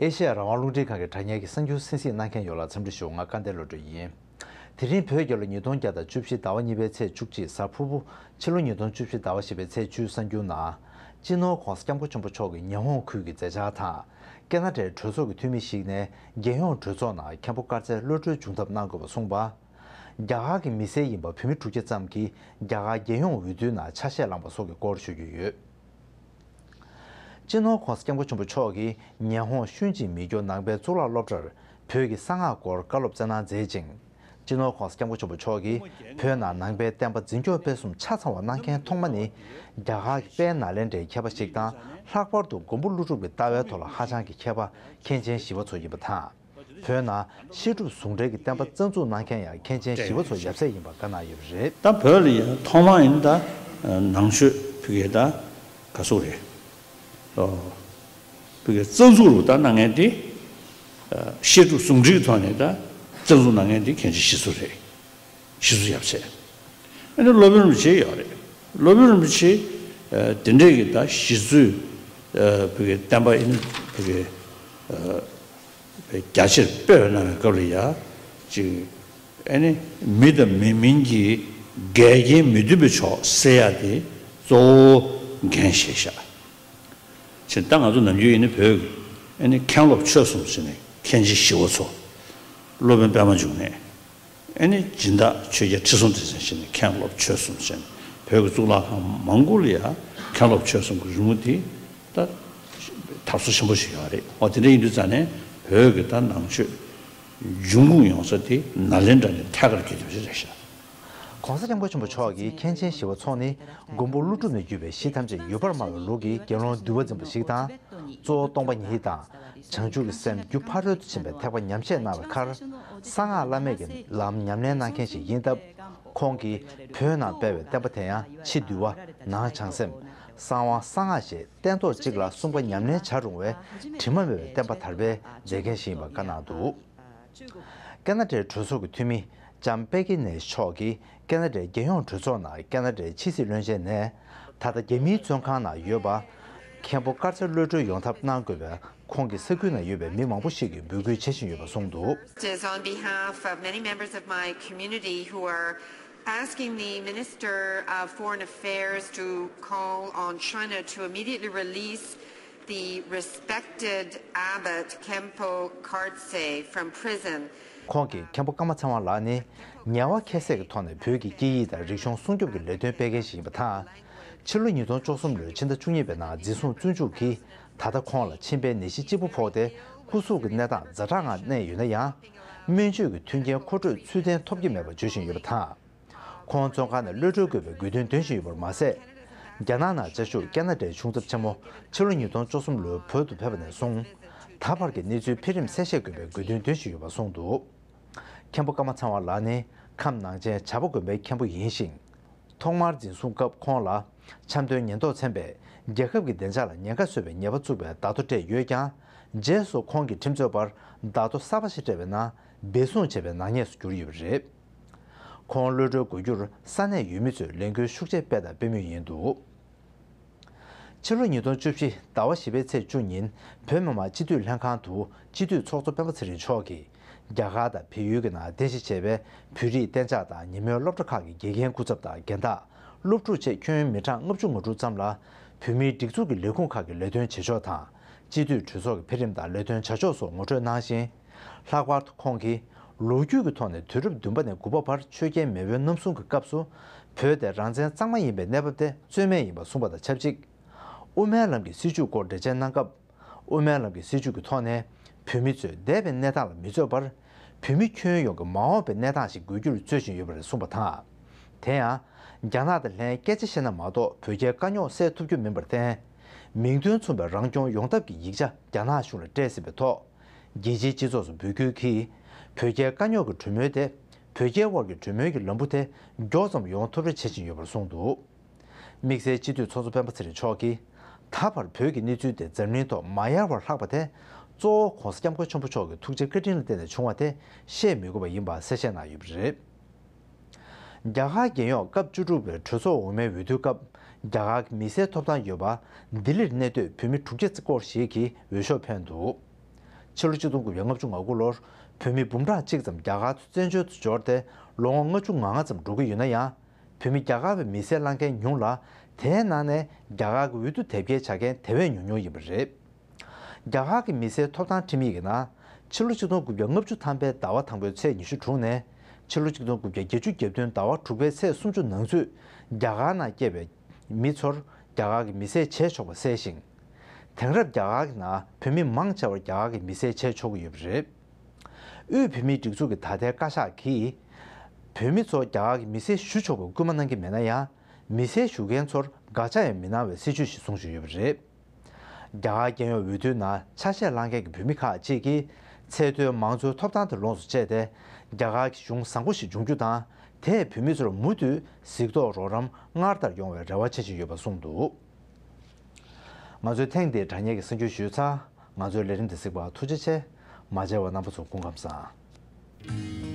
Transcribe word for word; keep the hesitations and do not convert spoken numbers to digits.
ཨེ་ཤེ་ཡ་རང་དབང་རླུང་འཕྲིན་ཁང་གི་དྲ་བརྙན་གྱི་གསར་འགྱུར་གསན་གཟིགས་གནང་མཁན་ཡོངས་ལ་འཚམས་འདྲི་ཞུ། ང་སྐལ་ལྡན་བློ་གྲོས་ཡིན། དེ་རིང་བོད་རྒྱལ་ལོ་ཉིས་སྟོང་བརྒྱ་དང་བཅུ་བཞི་ཟླ་བ་གཉིས་པའི་ཚེས་བཅུ་གཅིག་གཟའ་ཕུར་བུ། ཕྱི་ལོ་ཉིས་སྟོང་བཅུ་བཞི་ཟླ་བ་བཞི་པའི་ཚེས་བཅུའི་གསར་འགྱུར་ནང་། སྤྱི་ནོར་༧གོང་ས་༧སྐྱབས་མགོན་ཆེན་པོ་མཆོག་གིས་ཉི་ཧོང་ཁུལ་གྱི་མཛད་འཆར་དང་། ཁེ་ན་ཌའི་གྲོས་ཚོགས་ཀྱི་འཐུས་མི་ཞིག་ནས་རྒྱལ་ཡོངས་གྲོས་ཚོགས་ནང་མཁན་པོ་དཀར་མཛེས་གློད་གྲོལ་བྱུང་ཐབས་གནང་དགོས་པ་གསུངས་པ། རྒྱ་གར་གྱི་མི་སེར་ཡིན་པ་བོད་མི་དྲུག་བརྒྱ་ཙམ་གྱིས་རྒྱ་གར་རྒྱལ་ཡོངས་འོས་བསྡུའི་ནང་ཆ་ཤས་བླངས་པ་སོགས་ཀྱི་སྐོར་ཞུ་རྒྱུ་ཡོད། སྤྱི་ནོར་༧གོང་ས་༧སྐྱབས་མགོན་ཆེན་པོ་མཆོག་གིས་ཉི་ཧོང་ཤུན་ཅིང་མི་སྐྱོར་ནང་པའི་གཙུག་ལག་སློབ་གྲྭར་བོད་ཀྱི་གསང་སྔགས་སྐོར་བཀའ་སློབ་སྩལ་གནང་མཛད་ཅིང་། སྤྱི་ནོར་༧གོང་ས་༧སྐྱབས་མགོན་ཆེན་པོ་མཆོག་གིས་བོད་ནང་ནང་པའི་བསྟན་པ་འཛིན་སྐྱོང་སྤེལ་གསུམ་ཆ་ཚང་བ་གནང་མཁན་ཐོག་མ་ནི་རྒྱ་གར་གྱི་དཔལ་ནཱ་ལེནྡྲའི་མཁས་པ་ཞིག་དང་། ལྷག་པར་དུ་མགོན་པོ་ཀླུ་སྒྲུབ་ཀྱི་ལྟ་བའི་ཐོག་ལ་ཧ་ཅང་གི་མཁས་པ་མཁན་ཆེན་ཞི་བ་འཚོ་ཡིན་པ་དང་། བོད་ནང་བཤད་སྒྲུབ་ཟུང་འབྲེལ་གྱི་བསྟན་པ་རྩ་འཛུགས་གནང་མཁན་ཡང་མཁན་ཆེན་ཞི་བ་འཚོ་ཡབ་སྲས་ཡིན་པ་བཀའ་གནང་ཡོད་པ་རེད། ད་བོད་ལ་ཡང་ཐོག་མ་ཡིན་ད་ནང་ཆོས་ཕ་གི་ད་ག་ཚོད་རེད། ཨོ། ཕ་གི་རྩ་འཛུགས་རུ་ད་གནང་མཁན་དེ། བཤད་སྒྲུབ་ཟུང་འབྲེལ་གྱི་ཐོག་ནས་ད་རྩ་འཛུགས་གནང་མཁན་དེ་མཁན་ཆེན་ཞི་འཚོ་རེད། ཞི་འཚོ་ཡབ་སྲས། ཨ་ནི་སློབ་དཔོན་རིན་པོ་ཆེ་ཡོད་རེད། སློབ་དཔོན་རིན་པོ་ཆེ་དེ་འདྲས་ཀྱི་ད་ཞི་འཚོའི་ཕ་གི་བསྟན་པ་ཡིན་ཕ་གི་རྒྱ་ཆེར་སྤེལ་བ་གནང་བའི་སྐབས་ལ་ཡ་ཅིག་ཨ་ནི་མི་དང་མི་མིན་གྱི་འགལ་རྐྱེན་མི་མཐུན་པའི་ཕྱོགས་སེལ་ཡ་དེ་གཙོ་བོ་འགན་བཞེས་ཤག་ཕྱིན་ད་ང་ཚོ་ནམ་རྒྱུན་ཡིན་ན་བོད་ཀྱི་ཨ་ནི་མཁན་སློབ་ཆོས་གསུམ་ཟེར་ནས་མཁན་ཆེན་ཞི་བ་འཚོ། སློབ་དཔོན་པད་མ་འབྱུང་གནས། ཨ་ནི་སྦྱིན་བདག་ཆོས་རྒྱལ་ཁྲི་སྲོང་ལྡེ་བཙན་ཟེར་ནས་མཁན་སློབ་ཆོས་གསུམ་ཟེར་ནས་བོད་ཀྱི་གཙུག་ལག་ཁང་མང་པོ་ལ་ཡང་མཁན་སློབ་ཆོས་གསུམ་གྱི་རི་མོ་དེ་ད་དར་སྲོལ་ཆེན་པོ་ཞིག་ཡོད་རེད། འོ་དེ་འདྲ་ཡིན་དུས་ཙང་ནས་བོད་ཀྱི་ད་ནང་ཆོས་འབྱུང་ཁུངས་ཡོང་ས་དེ་ནཱ་ལེནྡྲ་ནས་ཐད་ཀར་གྱི་དོན་ཞིག་རེད་ཤག ༸གོང་ས་༸སྐྱབས་མགོན་ཆེན་པོ་མཆོག་གིས་མཁན་ཆེན་ཞི་བ་འཚོ་ནི་མགོན་པོ་ཀླུ་སྒྲུབ་ནས་བརྒྱུད་པའི་གཞི་ཐམས་ཅད་ཡོད་པར་སྨྲ་བའི་ལུགས་ཀྱི་དགེ་སློང་འདུལ་བ་འཛིན་པ་ཞིག་དང་། གཙོ་བོ་སྟོང་པ་ཉིད་དང་། བྱང་ཆུབ་ཀྱི་སེམས་རྒྱུ་ཕ་རོལ་ཏུ་ཕྱིན་པའི་ཐེག་པ་ཉམས་བཞེས་གནང་བའི་ཁར། གསང་སྔགས་བླ་མེད་ཀྱི་ལམ་ཉམས་ལེན་གནང་མཁན་ཞིག་ཡིན་སྟབས། ཁོང་གིས་བོད་ནང་སྤེལ་བའི་བསྟན་པ་དེ་ཡང་ཕྱི་འདུལ་བ། ནང་བྱང་སེམས། གསང་བ་གསང་སྔགས་ཞེས་སྟན་ཐོག་གཅིག་ལ་གསུམ་ཀ་ཉམས་ལེན་བྱ་རུང་བའི་དྲི་མ་མེད་པའི་བསྟན་པ་དར་སྤེལ་མཛད་མཁན་ཞིག་ཡིན་པ་བཀའ་གནང་འདུག་ཁེ་ན་ཌའི་གྲོས་ཚོགས་ཀྱི་འཐུས་མི་ལྕམ་པེ་ཀི་ནེ་མཆོག་གིས་ཁེ་ན་ཌའི་རྒྱལ་ཡོངས་གྲོས་ཚོགས་ནང་ཁེ་ན་ཌའི་ཕྱི་སྲིད་བློན་ཆེན་ནས་ད་ལྟ་རྒྱ་མིའི་བཙོན་ཁང་ནང་ཡོད་པ། མཁན་པོ་དཀར་མཛེས་གློད་གྲོལ་ཡོང་ཐབས་གནང་དགོས་པའི་ཁོང་གི་ས་ཁུལ་ནང་ཡོད་པའི་མི་མང་པོ་ཞིག་གིས་འབོད་སྐུལ་བྱེད་བཞིན་ཡོད་པ་གསུངས་འདུག Is on behalf of many members of my community who are asking the Minister of Foreign Affairs to call on China to immediately release the respected abbot Khenpo Kartse from prison. ཁོང་གིས་མཁན་པོ་ཀརྨ་ཚེ་དབང་ལགས་ནི་ཉེས་པ་ཁྱད་བསད་ཀྱི་ཐོག་ནས་བོད་ཀྱི་སྐད་ཡིག་དང་རིག་གཞུང་སྲུང་སྐྱོབ་ཀྱི་ལས་དོན་སྤེལ་མཁན་ཞིག་ཡིན་པ་དང་། ཕྱི་ལོ་ཉིས་སྟོང་བཅུ་གསུམ་ལོའི་ཕྱི་ཟླ་བཅུ་གཉིས་པའི་ནང་འཛིན་བཟུང་བཙོན་འཇུག་གིས་ད་ལྟ་ཁོང་ལ་མཆིན་པའི་ནད་གཞི་གཅིག་པུ་ཕོག་སྟེ་སྐུ་གཟུགས་ཀྱི་གནས་སྟངས་ཛ་དྲག་ངང་གནས་ཡོད་ན་ཡང་། སྨན་བཅོས་ཀྱི་མཐུན་རྐྱེན་མཁོ་སྤྲོད་ཚུལ་ལྡན་ཐོབ་ཀྱི་མེད་པ་བརྗོད་བཞིན་ཡོད་པ་དང་། ཁོང་བཙོན་ཁང་ནས་གློད་གྲོལ་དགོས་པའི་དགོས་འདུན་འདོན་བཞིན་ཡོད་པར་མ་ཟད། རྒྱ་ནག་ནང་བཅའ་བཞུགས་ཁེ་ན་ཌའི་གཞུང་ཚབ་ཆེན་མོ་ཕྱི་ལོ་ཉིས་སྟོང་བཅུ་གསུམ་ལོའི་བོད་དུ་ཕེབས་པ་ནས་བཟུང་། ད་བར་གྱི་གནས་ཚུལ་འཕེལ་རིམ་གསལ་བཤད་དགོས་པའི་དགོས་འདུན་འདོན་བཞིན་ཡོད་པ་གསུངས་འདུག་མཁན་པོ་ཀརྨ་ཚེ་དབང་ལགས་ནི་ཁམས་ནང་ཆེན་བྱ་པ་དགོན་པའི་མཁན་པོ་ཡིན་ཞིང་། ཐོག་མར་འཛིན་བཟུང་སྐབས་ཁོང་ལ་འཆམ་མཐུན་ཉེན་རྟོག་ཚན་པས་རྒྱལ་ཁབ་ཀྱི་བདེ་འཇགས་ལ་ཉེན་ཁ་བཟོ་བའི་ཉེས་པ་བཙུགས་པའི་བརྡ་ཐོ་སྤྲད་ཡོད་ཀྱང་། རྗེས་སུ་ཁོང་གིས་ཁྲིམས་རྩོད་པར་བརྡ་ཐོ་གསར་པ་ཞིག་སྤྲད་པའི་ནང་འབེད་བཟུང་བྱས་པའི་ནག་ཉེས་སུ་གྱུར་ཡོད་པ་རེད། ཁོང་གློད་གྲོལ་དགོས་རྒྱུར་ས་གནས་ཡུལ་མི་ཚོས་ལས་འགུལ་ཤུགས་ཆེ་སྤེལ་དང་སྤེལ་མུས་ཡིན་འདུག་ཕྱི་ལོ་ཉིས་སྟོང་བཅུ་བཞི་ཟླ་བ་བཞི་པའི་ཚེས་བཅུ་ཉིན་བོད་མི་མང་སྤྱི་འཐུས་ལྷན་ཁང་དུ་སྤྱི་འཐུས་ཚོགས་གཙོ་སྤེན་པ་ཚེ་རིང་མཆོག་གིས་རྒྱ་གར་དང་བལ་ཡུལ་གྱི་ནང་རྟེན་གཞི་བྱས་པའི་བོད་རིགས་གཏན་འཇགས་དང་ཉིན་མོའི་སློབ་གྲྭ་ཁག་གི་དགེ་རྒན་སྐུ་ཚབ་དང་རྒན་བདག་སློབ་ཕྲུག་བཅས་ཁྱོན་མི་གྲངས་ལྔ་བཅུ་ང་དྲུག་ཙམ་ལ་བོད་མིའི་སྒྲིག་འཛུགས་ཀྱི་ལས་ཁུངས་ཁག་གི་ལས་དོན་བྱེད་ཕྱོགས་དང་། སྤྱི་འཐུས་གྲོས་ཚོགས་ཀྱི་འཕེལ་རིམ་དང་ལས་དོན་བྱ་ཕྱོགས་སོགས་ངོ་སྤྲོད་གནང་ཞིང་། ལྷག་པར་དུ་ཁོང་གིས་ལོ་རྒྱུས་ཀྱི་ཐོག་ནས་དུས་རབས་བདུན་པ་ནས་དགུ་པ་བར་ཆོས་རྒྱལ་མེས་དབོན་རྣམ་གསུམ་གྱི་སྐབས་སུ་བོད་དེ་རང་བཙན་གཙང་མ་ཡིན་པའི་གནས་བབ་དེ་རྩོད་མེད་ཡིན་པ་གསུངས་པ་དང་ཆབས་ཅིག་དབུ་མའི་ལམ་གྱི་སྲིད་བྱུས་སྐོར་འགྲེལ་བརྗོད་གནང་སྐབས། དབུ་མའི་ལམ་གྱི་སྲིད་བྱུས་ཀྱི་ཐོག་ནས་བོད་མི་ཚོས་འདས་པའི་གནས་སྟངས་ལ་མི་རྩོད་པར། བོད་མི་ཁྱོན་ཡོངས་ཀྱི་མ་འོངས་པའི་གནས་སྟངས་ཤིག་དགོས་རྒྱུར་རྩོད་བཞིན་ཡོད་པ་རེད་གསུངས་པ་དང་། དེ་ཡང་། རྒྱ་ནག་དང་ལྷན་སྐད་ཆ་བཤད་ན་མ་གཏོགས་བོད་རྒྱའི་དཀའ་རྙོག་སེལ་ཐུབ་རྒྱུ་མིན་པར་བརྟེན། མིང་དོན་མཚུངས་པའི་རང་སྐྱོང་ཡོང་ཐབས་ཀྱི་ཡིག་ཆ་རྒྱ་ནག་གཞུང་ལ་སྤྲད་ཟིན་པའི་ཐོག་རྒྱལ་སྤྱིའི་སྤྱི་ཚོགས་སུ་འབོད་སྐུལ་གྱིས། བོད་རྒྱའི་དཀའ་རྙོག་གི་གྲོས་མོལ་དེ། བོད་རྒྱའི་དབར་གྱི་གྲོས་མོལ་གྱི་ལམ་བུ་དེ་མགྱོགས་ཙམ་ཡོང་ཐུབ་རེ་བྱེད་བཞིན་ཡོད་པར་གསུངས་འདུག་དམིགས་བསལ་སྤྱི་འཐུས་ཚོགས་གཙོ་སྤེན་པ་ཚེ་རིང་མཆོག་གིས། ད་བར་བོད་ཀྱི་གནས་ཚུལ་དེ་འཛམ་གླིང་ཐོག་མ་ཡལ་བར་ལྷག་པ་དེ། གཙོ་བོ་༸གོང་ས་༸སྐྱབས་མགོན་ཆེན་པོ་མཆོག་གི་ཐུགས་རྗེ་བཀའ་དྲིན་ལ་བརྟེན་ནས་བྱུང་བ་དེ་བཤད་མི་དགོས་པ་ཡིན་པ་གསལ་བཤད་གནང་ཡོད་པ་རེད། རྒྱ་གར་རྒྱལ་ཡོངས་སྐབས་བཅུ་དྲུག་པའི་གྲོས་ཚོགས་འོག་མའི་འོས་བསྡུའི་སྐབས། རྒྱ་གར་གྱི་མི་སེར་ཐོབ་ཐང་ཡོད་པ། ལྡི་ལིར་གནས་སྡོད་བོད་མི་དྲུག་བརྒྱ་སྐོར་ཞིག་གིས་འོས་ཤོག་འཕེན་འདུག་ཕྱི་ལོ་ཆིག་སྟོང་དགུ་བརྒྱ་ལྔ་བཅུ་ང་དགུ་ལོར་བོད་མི་འབུམ་ཕྲག་གཅིག་ཙམ་རྒྱ་གར་དུ་བཙན་བྱོལ་དུ་འབྱོར་ཏེ་ལོ་ངོ་ལྔ་བཅུ་ང་ལྔ་ཙམ་འགྲོ་གི་ཡོད་ན་ཡང་། བོད་མི་རྒྱ་གར་བའི་མི་སེར་གླ་མཁན་ཉུང་ལ། དེའི་ནང་ནས་རྒྱ་གར་གྱི་འོས་བསྡུ་དེབ་སྐྱེལ་བྱ་མཁན་དེ་བས་ཉུང་ཉུང་ཡིན་པ་རེད། རྒྱ་གར་གྱི་མི་སེར་ཐོབ་ཐང་ཁྲིམས་ཡིག་གི་ནང་། ཕྱི་ལོ་ཆིག་སྟོང་དགུ་བརྒྱ་ལྔ་བཅུ་ཐམ་པའི་ཟླ་བ་དང་པོའི་ཚེས་ཉི་ཤུ་དྲུག་ནས་ཕྱི་ལོ་ཆིག་སྟོང་དགུ་བརྒྱ་བརྒྱད་ཅུ་གྱ་བདུན་ཟླ་བ་དྲུག་པའི་ཚེས་སུམ་ཅུ་ནང་ཚུད་རྒྱ་གར་ནང་སྐྱེས་པའི་མི་ཚོར་རྒྱ་གར་གྱི་མི་སེར་བྱེད་ཆོག་པ་གསལ་ཞིང་། དེང་རབས་རྒྱ་གར་གྱི་ནང་བོད་མི་མང་ཆེ་བར་རྒྱ་གར་གྱི་མི་སེར་བྱེད་ཆོག་གི་ཡོད་པ་རེད། དབུས་བོད་མིའི་སྒྲིག་འཛུགས་ཀྱི་ད་ལྟའི་བཀའ་ཤག་གིས་བོད་མི་ཚོ་རྒྱ་གར་གྱི་མི་སེར་ཞུ་ཆོག་པའི་སྐུལ་མ་གནང་གི་མེད་ན་ཡང་། མི་སེར་ཞུ་མཁན་ཚོར་དགག་བྱ་ཡང་མི་གནང་བའི་སྲིད་བྱུས་ཤིག་བཟུང་བཞིན་ཡོད་པ་རེད། རྒྱ་གར་རྒྱལ་ཡོངས་འོས་བསྡུའི་ནང་ཆ་ཤས་བླངས་མཁན་གྱི་བོད་མི་ཁག་ཅིག་གིས་ཚད་མཐོའི་མང་གཙོའི་ཐོབ་ཐང་དེ་ལོངས་སུ་སྤྱད་དེ། རྒྱ་གར་གྱི་གཞུང་བཟང་པོ་ཞིག་འབྱུང་རྒྱུ་དང་། དེས་བོད་མི་ཚོར་མུ་མཐུད་གཟིགས་རྟོག་རོགས་རམ་སྔར་ལྟར་ཡོང་བའི་རེ་བ་བྱེད་བཞིན་ཡོད་པ་གསུངས་འདུག། ང་ཚོས་ཐེངས་འདིའི་དྲ་བརྙན་གྱི་གསར་འགྱུར་ཞུས་ཚར། ང་ཚོའི་ལས་རིམ་འདི་གཟིགས་པར་ཐུགས་རྗེ་ཆེ། མ་མཇལ་བར་རྣམ་པ་ཚོ་སྐུ་ཁམས་བཟང་།